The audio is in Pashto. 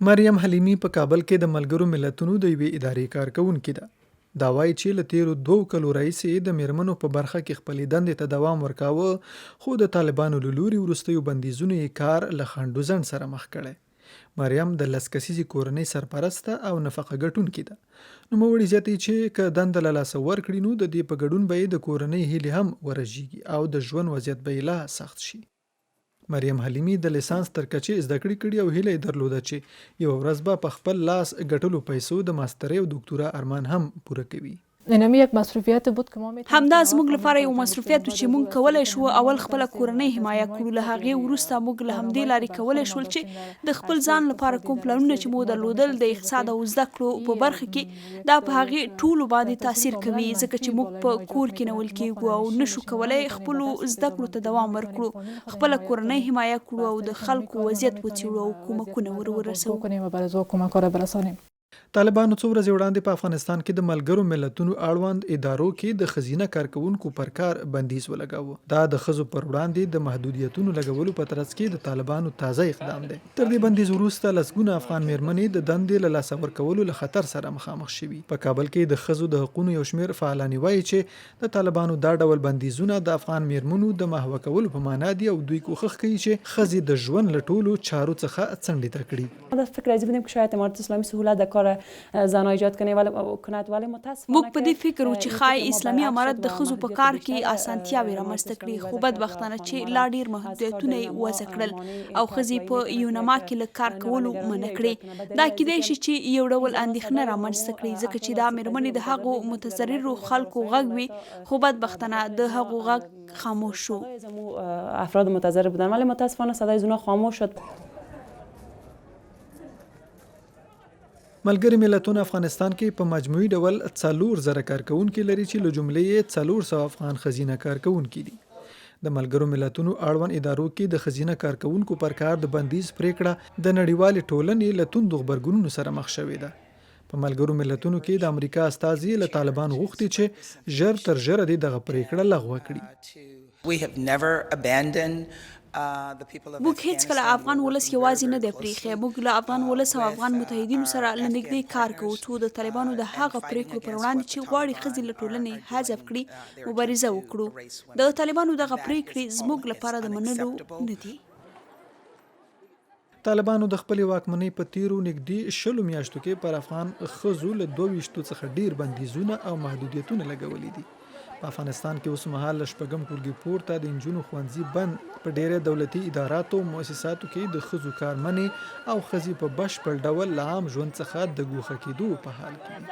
مریم حلیمي په کابل کې د ملګرو ملتونو د یوې ادارې کارکوونکې ده. دا وايي چې له تېرو دوو کلو راهیسې یې د مېرمنو په برخه کې خپلې دندې ته دوام ورکاوه، خو د طالبانو له لوري وروستیو بندیزونو یې کار له خنډ و ځنډ سره مخ کړی. مریم د لس کسیزې کورنۍ سرپرسته او نفقه ګټونکې ده. نوموړې زیاتوي چې که دنده له لاسه ورکړي نو د دې په ګډون به یې د کورنۍ هیلې هم ورژېږي او د ژوند وضعیت به یې لا سخت شي. مریم حلیمي د لیسانس تر کچې زده کړې کړي او هیله یې درلوده چې یوه ورځ به په خپل لاس ګټلو پیسو د ماسترۍ او دوکتورا ارمان هم پوره کوي. همدا زموږ لپاره یو مصروفیت و چې موږ کولای شو اول خپله کورنۍ حمایه کړو، له هغې وروسته موږ له همدې لارې کولای شول چې د خپل ځان لپاره کوم پلانونه چې مو درلودل د اقتصاد او زده کړو په برخه کې دا په هغې ټولو باندې تاثیر کوي ځکه چې موږ په کور کینول کیږو او نشو کولای خپلو زده کړو ته دوام ورکړو، خپله کورنۍ حمایه کړو او د خلکو وضعیت وڅیړو او کومکونه ور ورسوو. طالبانو څو ورځې وړاندې په افغانستان کې د ملګرو ملتونو اړوند ادارو کې د ښځینه کارکوونکو پر کار بندیز ولګاوه. دا د ښځو پر وړاندې د محدودیتونو لګولو په ترڅ کې د طالبانو تازه اقدام دی. تر دې بندیز وروسته لسګونه افغان مېرمنې د دندې له لاسه ورکولو له خطر سره مخامخ شوي. په کابل کې د ښځو د حقونو یو شمېر فعالانې وايي چې د طالبانو دا ډول بندیزونه د افغان مېرمنو د محوه کولو په مانا دي او دوی کوښښ کوي چې ښځې د ژوند له ټولو چارو څخه څنډې ته کړي. ما در فکر ازی بودیم که شاید امارت اسلامی سهولت در کار زنها ایجاد کنه ولی کند ولی متاسفانه موږ په دې فکر وو چې ښايي اسلامي امارت د ښځو په کار کې اسانتیاوې رامنځته کړي، خو بدبختانه چې لا ډېر محدودیتونه یې وضع کړل او ښځې په یونما کې له کار کولو منع کړې. دا کیدای شي چې یو ډول اندېښنه رامنځته کړي، ځکه چې دا مېرمنې د هغو متضررو خلکو غږ وي، خو بدبختانه د هغو غږ خاموش شو. افراد متضرر بودن ولی متاسفانه صدای از اونا خاموش شد. ملګري ملتونه افغانستان کې په مجموعي ډول 4000 کارکوونکي لري چې له جملې یې 400 افغان ښځینه کارکوونکي دي. د ملګرو ملتونو اړوند ادارو کې د ښځینه کارکوونکو پر کار د بندیز پرېکړه د نړیوالې ټولنې له توندو غبرګونونو سره مخ شوې ده. په ملګرو ملتونو کې د امریکا استازي له طالبانو غوښتي چې ژر تر ژره دې دغه پرېکړه لغوه کړي. موږ هېڅکله افغان ولس یوازې نه دی پرېښی. موږ له افغان ولس او افغان متحدینو سره له نږدې کار کوو، څو د طالبانو د هغه پرېکړو پر وړاندې چې غواړي ښځې له ټولنې حذف کړي، مبارزه وکړو. د طالبانو دغه پرېکړې زموږ لپاره د منلو نه دي. طالبانو د خپلې واکمنۍ په تېرو نږدې شلو میاشتو کې پر افغان ښځو له 22 څخه ډېر بندیزونه او محدودیتونه لګولي دي. په افغانستان کې اوسمهال له شپږم ټولګي پورته د نجونو ښوونځي بند، په ډېری دولتي اداراتو او موسساتو کې د ښځو کار منع او ښځې په بشپړ ډول له عام ژوند څخه د ګوښه کېدو په حال کې دي.